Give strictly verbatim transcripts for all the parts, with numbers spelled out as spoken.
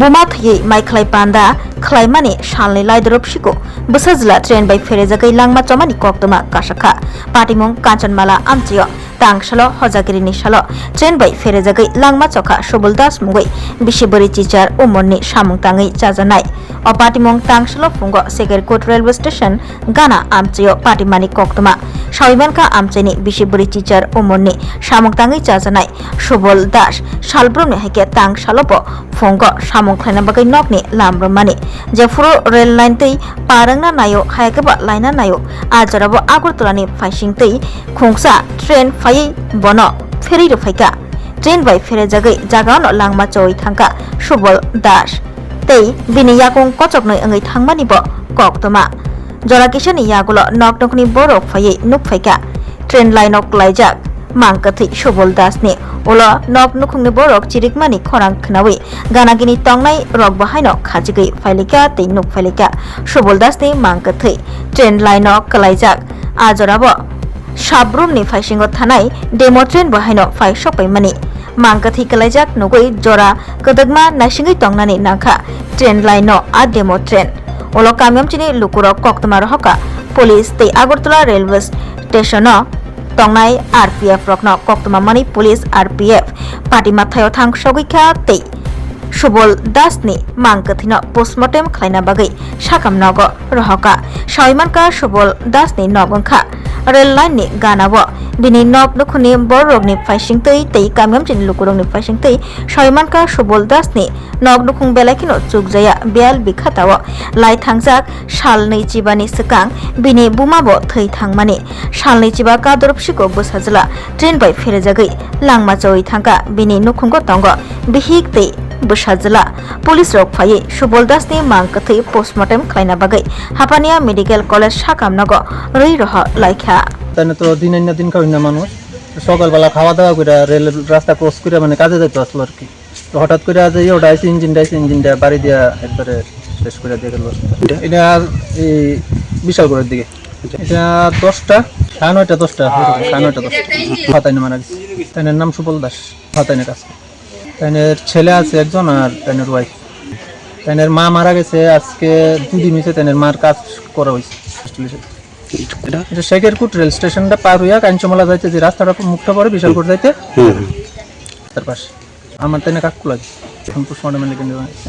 Buma thwiwi maikhlai panda khlaimani salni laidorop siku bwsajla train bai pherejagwi langma chomani koktwma kasakha. Patimung Kanchanmala amchaio tangsalo hojagirini salo train bai pherejagwi langma chokha Subol Das mungwi bisi bwrwi chichar umorni samung tangwi chajanai. O patimung tangsalo phungo Sekerkut railway station gana amchaio patimani koktwma. Sawimankha amchaini bisi bwrwi chichar umorni samung tangwi chajanai Subol Das salbrumni haikhe tangsalo bo phungo samung khlaina bagwi nokni lam rwmani. Jephuru rail line twi par wngna naio, hayakhe bo laina naio, a jorabo Agartala ni phaising twi khungsa train phaiwi bono pherwi rwphaikha. Train bai pherejagwi jagao no langma chowi thangkha Subol Das tei bini yakung kochoknwi wngwi thangmani bo koktwma. Jora kisani yagulo nok nokni borok phaiwi nukphaikha. Train line o kwlaijak mang kwthwi Subol Das ni ulo nok nukhungni borok chirikmani khorang khnawi ganagini tongnai rok bo haino khachigwi phailika tei nuk phailika. Subol Das ni mang kwthwi train line o kwlaijak a jorabo Sabrumni phaisingo thanai demo train bo haino phai sokpaimani. Mang kwthwi kwlaijak nugwi jora kwdwkma naisingwi tongnani nangkha train line no a demo train. Ulo kamiyamchini lukurok koktwma rohorkha police tei Agartala railway station o tongnai R P F rokno koktwma mani police R P F pati mathaio thang sogwi kha tei Subol Das ni mang kwthwino postmortem khlaina bagwi sakam nogo rohorkha. Sawi mankha Subol Das ni nok wngkha rail line ni gana o. Bini nok nukhungni bororokni phaisingtwi tei kamiyamchini lukurokni phaisingtwi sawi mankha Subol Das ni nok nukhung belai kheno chukjaya biyal bikhata o lai thangjak sal nwi chibani swkang bini buma bo thwi thangmani. Salni chiba kadorop siko bwsajwla train bai pherejagwi langma chowi thangkha, bini nukhungo tongo bihik tei bwsajwla. Police rok phaiwi Subol Das ni mang kwthwi postmortem khlaina bagwi Hapania Medical College sakam nogo rwi rohor laikha. Tane to din aina din kawina manu. Sokal bala khawa dawa kura, rail rasta cross kura mane kaje jaito aslo ar ki. তো হঠাৎ করে আজ এই ওটা আইসে ইঞ্জিনটা আইসে ইঞ্জিনটা বাড়ি দিয়া একবারে শেষ করে দিয়ে গেল। এটা? এটা আর এই বিশালগড়ের দিকে। আচ্ছা। এটা দশটা, সাড়ে নয়টা দশটা, সাড়ে নয়টা দশটা। ফাতাইনে মারা গেছে। তাইনের নাম সুবল দাস, ফাতাইনে কাজ করে। তাইনের ছেলে আছে একজন আর তাইনের ওয়াইফ। তাইনের মা মারা গেছে আজকে দুদিন হয়েছে, তাইনের মার কাজ করা হয়েছে। এটা? এটা শেখেরকুট রেল স্টেশনটা পার হইয়া কাঞ্চমালা যাইতে যে রাস্তাটা মুখটা পড়ে বিশালগড় যাইতে, হুম, হুম। তার পাশে। Aman tene kak kulai. Thank you so much.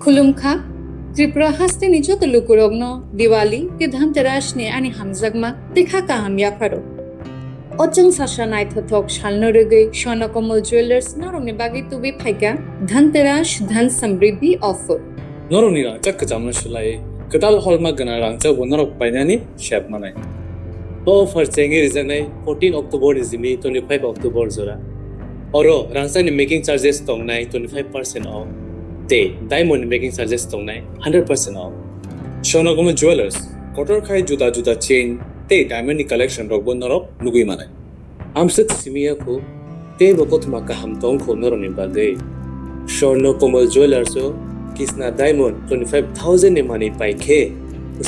Khulumkha, Tripura haste ni joto lukurokno Diwali tei Dhanteras ni ani hamjakma tei kha kaham yapharo. O chwng sasa naithothok salno rwgwi Swarna Kamal Jewellers norokni bagwi tubui phaikha Dhanteras Dhan Samriddhi offer. Norokni rangchak kwchamno swlaiwi kwtal holma gwnang rangchakbo norok painani sep manai. O offer chengwi rijaknai fourteen October ni simi twenty-five October jora. Oro rangchakni making charges tongnai twenty-five percent off tei diamond ni making charges tongnai hundred percent off. Swarna Kamal Jewellers, kotor khai juda juda chain tei diamond ni collection rokbo norok nugwi manai. Amswk simi ya kho, teibo kothoma kaham tong kho norokni bagwi. Swarna Kamal Jewellers o Kisna Diamond twenty-five thousand ni manwi pai khe,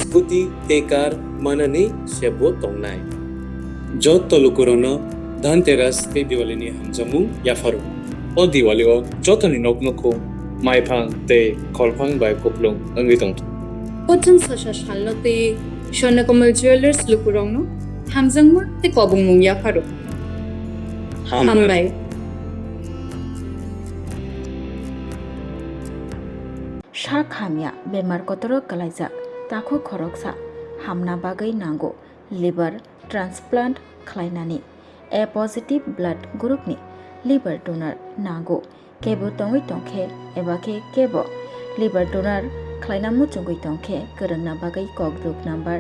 scooty tei car manani sebo tongnai. Joto lukurokno Dhanteras tei Diwali ni hamjakmung yapharo. O Diwali o jotoni nok nukhung, maiphang tei kholphang bai kupulung wngwi tongthung. O chwng sasa salno tei Swarna Kamal Jewellers lukurokno hamjakma tei kobongmung yapharo. Hambai. Hambai. Sak hamya bemar kotoro kwlaijak takhuk khoroksa hamna bagwi nango liver transplant khlainani. A positive blood group ni liver donor nango. Kebo tongwi tongkhe eba khe kebo liver donor khlaina muchungwi tongkhe kwrwngna bagwi kok group number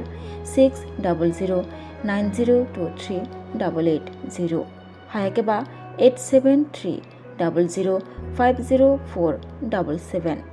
six double zero nine zero two three double eight zero, hayakhe ba eight seven three double zero five zero four double seven.